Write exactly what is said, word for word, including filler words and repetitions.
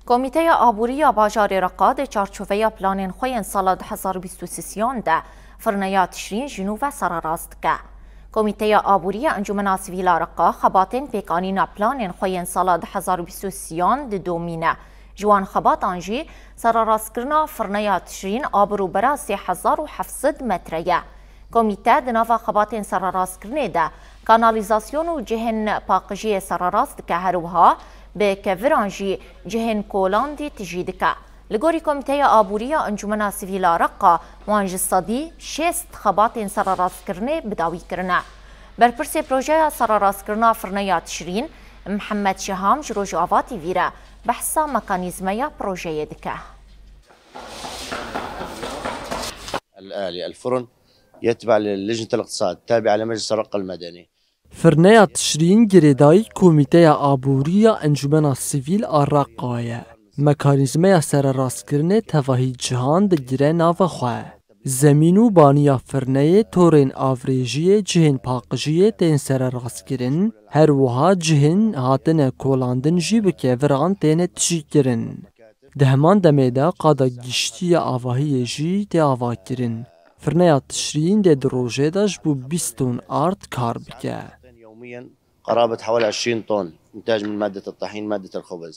Komîteya Aborî ya Bajarê Reqa di çarçoveya planên xwe yên sala du hezar û bîst û sisiyan de firneya Tişrîn ji nû ve sererast dike. Komîteya Aborî ya Encûmena Sivîl a Reqa xebatên pêkanîna planên xwe yên sala du hezar û bîst û sisiyan didomîne. Ji wan xebatan jî sererastkirina firneya Tişrîn a bi rûbera sê hezar û heft sed metre ye. Komîte di nava xebatên sererastkirinê de kanalîzasyon û cihên paqijiyê sererast dike, her wiha bi keviran jî cihên kolandî tijî dike. Li gorî Komîteya Aborî ya Encûmena Sivîl a Reqa, wan ji sedî şêst xebatên sererastkirinê bi dawî kirine. Berpirsê projeya sererastkirina firneya Tişrîn, Mihemed Şiham ji Rojava T V re behsa mekanîzmeya projeyê dike. الآلي، الفرن، يتبع للجنة الاقتصاد، تابعة لمجلس الرقة المدني. Firneya Tişrîn girêdayî Komîteya Aborî ya Encûmena Sivîl a Reqa ye. Mekanîzmeya sererastkirinê tevahî cihan digire nava xwe. Zemîn û baniya firneyê, torên avrêjiyê, cihên paqijiyê tên sererastkirin, her wiha cihên hatine kolandin jî bi keviran têne tijîkirin. Di heman demê de qada giştî ya avahiyê jî tê avakirin. Firneya Tişrîn dê di rojê de ji bo bîst ton ard kar bike. يوميا قرابة حوالي عشرين طن إنتاج من مادة الطحين، مادة الخبز.